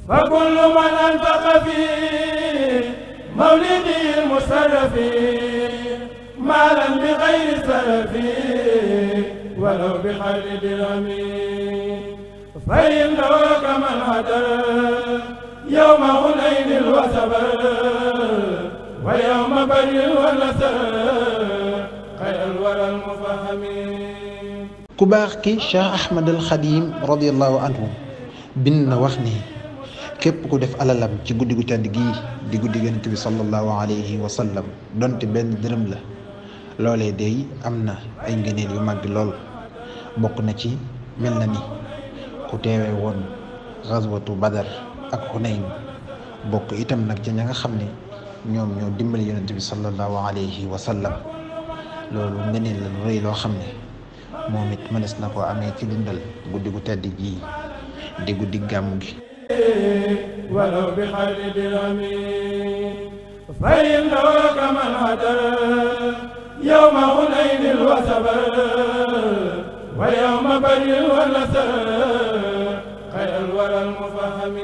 فكل من أنفق في مولده المشرف مالا بغير سلف ولو بخير درهم فإنه كمن هدر يوم حنين وصبر ويوم بدر ونصر خير الورى المفهم. ku baax ki Cheikh Ahmadul Xadim radiyallahu anhu bind na wax ni képp ku def alalam ci guddi gu tedd gii di guddi Yonent bi sallallahu alayhi wa sallam donte benn dërëm la loolee day am na ay ngëneel yu màgg lool. bokk na ci mel na ni ku teewee woon xaswatu Badar ak Xunayn bokk itam nag ca ña nga xam ne ñoom ñoo dimbali Yonent bi sallallahu alayhi wa sallam. loolu ngëneel la lu rëy loo xam ne moom it mënees na koo amee ci dundal guddi gu tedd gii di guddi gàmmu gi. ولو بخير درهم فإنه كمن هدر يوم حنين وصبر ويوم بدر ونصر خير الورى المفهم.